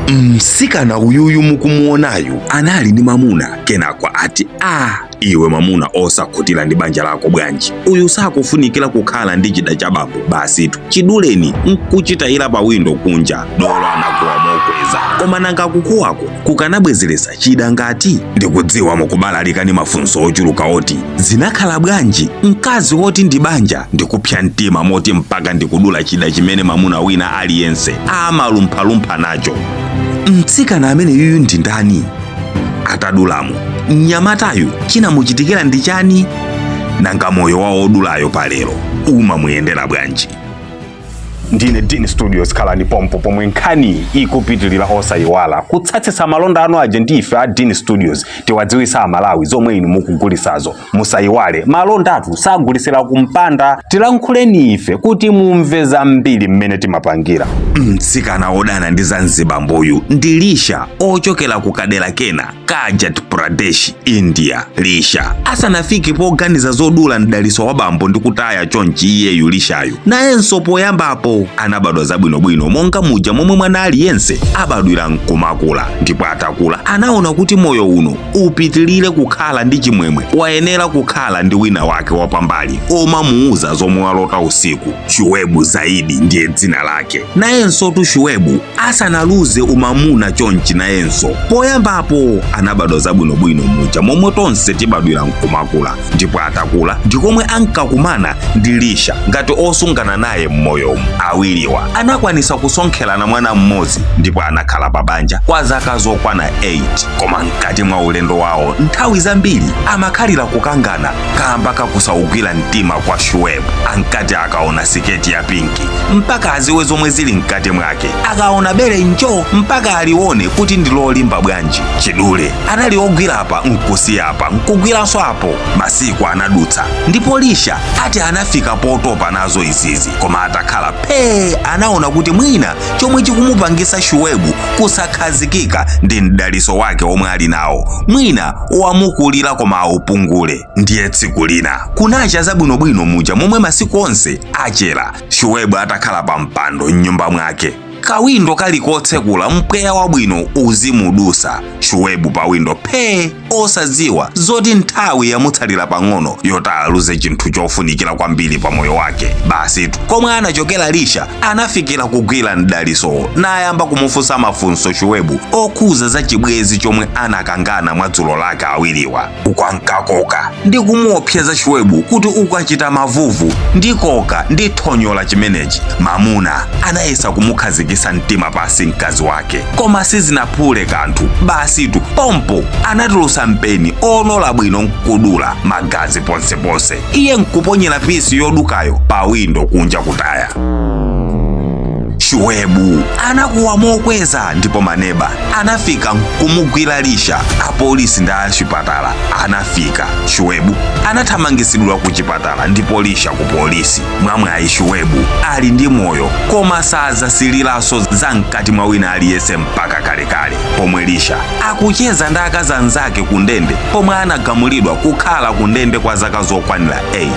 Msikana uyuyu mukumuonayu anali ndi mamuna, kenako ati, "A iwe mamuna osakhutira ndi banja lako bwanji? Uyu sakufunikira kukhala ndi chida cha bambo. Basitu, chiduleni nkuchitayira pa windo kunja." Dolo anakuwa mokweza, koma nanga kukuwako kukanabwezeresa chida ngati? Ndikudziwa mukubalalika ndi mafunso ochuluka oti zinakhala bwanji mkazi woti ndi banja ndikupsa mtima moti mpaka ndikudula chida chimene mamuna wina aliyense amalumphalumpha nacho. Mtsikana amene yuyu ndi ndani? Atadulamo, mnyamatayu chinamuchitikira ndi chani? Nanga moyo wa odulayo palero umamuyendera bwanji? Ndine Dean Studios, khalani pompo pomwe nkhani ikupitilira. Osayiwala kutsatsitsa malonda anu aja ndi ife a Dean Studios, tiwadziwisa Amalawi zomwe inu mukugulisazo. Musayiwale, malondatu sagulisira kumpanda. Tilankhuleni ife kuti mumve zambiri mmene timapangira. Mtsikana wodana ndi zanzibamboyu ndi Lisha, ochokera ku kadera kena ka Uttar Pradesh, India. Lisha asanafike poganiza zodula mdaliso wa bambo ndi kutaya chonchi, iyeyu Lishayu nayenso poyambapo anabadwa zabwinobwino monga muja momwe mwana aliyense abadwira nkumakula. Ndipo atakula anaona kuti moyo uno upitilire kukhala ndi chimwemwe, wayenera kukhala ndi wina wake wapambali omamuuza zomwe walota usiku. Shuwebu Zaidi ndiye dzina lake. Nayenso tu Shuwebu asanaluze umamuna chonchi, nayenso poyambapo anabadwa zabwinobwino muja momwe tonse tibadwira nkumakula. Ndipo atakula ndikomwe ankakumana ndi Lisha ngati osungana naye m'moyomu. Awiriwa anakwanisa kusonkherana mwana mmodzi ndipo anakhala pa banja kwa zaka zokwana 8. Koma mkati mwa ulendo wawo, nthawi zambiri amakhalira kukangana kamba kakusaugwira mtima kwa Shuwebu. Ankati akaona siketi ya pink mpaka aziwe zomwe zili mkati mwake, akaona bere njo mpaka alione kuti ndi lolimba bwanji. Chidule anali ogwira apa nkusiya apa nkugwiranso apo. Masiku anadutsa ndipo Lisha ati anafika potopa nazo izizi. Koma atakhala phee, anaona kuti mwina chomwe chikumupangisa Shuwebu kusakhazikika ndi mdaliso wake omwe ali nawo, mwina wamukulira, koma aupungule. Ndiye tsiku lina kunacha zabwinobwino muja momwe masiku onse achera, Shuwebu atakhala pa mpando mnyumba mwake, kawindo kali kotsekula mpweya wabwino uzimudusa, Shuwebu pa windo phee, osadziwa zoti nthawi yamutsalira pang'ono yoti aluze chinthu chofunikira kwambiri pa moyo wake. Basitu, komwe anachokera Lisha anafikira kugwira mdalisowo nayamba kumufunsa mafunso Shuwebu okhuza za chibwezi chomwe anakangana mwa dzulo lake awiriwa. Ukankakoka ndi kumuopseza Shuwebu kuti ukachita mavuvu ndikoka ndithonyola chimenechi. Mamuna anayesa kumukhazikisa mtima pasi mkazi wake, koma sizinaphule kanthu. Basitu, pompo anatulusa mpeni onola bwino nkudula, magazi ponseponse, iye nkuponyera piece yodukayo pa windo kunja kutaya. Shuwebu anakuwa mokweza ndipo maneba anafika kumugwira Lisha. Apolisi ndi achipatala anafika. Shuwebu anathamangisidwa ku chipatala ndipo Lisha ku polisi. Mwamwayi Shuwebu ali ndi moyo, koma sazasiliranso za mkati mwa wina aliyense mpaka kalekale. Pomwe Lisha akucheza ndi akazi anzake ku ndende, pomwe anagamulidwa kukhala ku ndende kwa zaka zokwanira 8.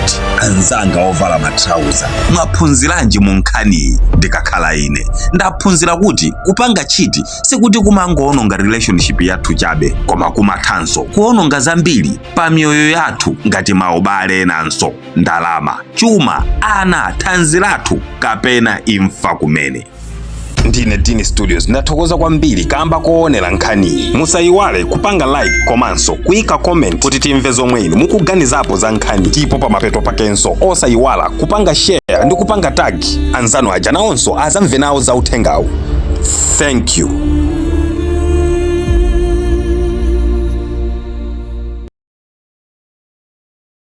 Anzanga ovala matrauza, mwaphunziranji mu nkhaniyi? Ndikakhala ine, ndaphunzira kuti kupanga cheat sikuti kumangoononga relationship yathu chabe, koma kumathanso kuononga zambiri pa miyoyo yathu ngati maubale enanso, ndalama, chuma, ana, thanzi lathu kapena imfa kumene. Ndine Dini Studios, ndathokoza kwambiri kamba koonera nkhaniyi. Musayiwale kupanga like komanso kuyika comment kuti timve zomwe inu mukuganizapo za nkhani. Ndipo pamapeto pakenso osayiwala kupanga share ndi kupanga tag anzanu aja, nawonso azamve nawo za uthengawu. Thank you.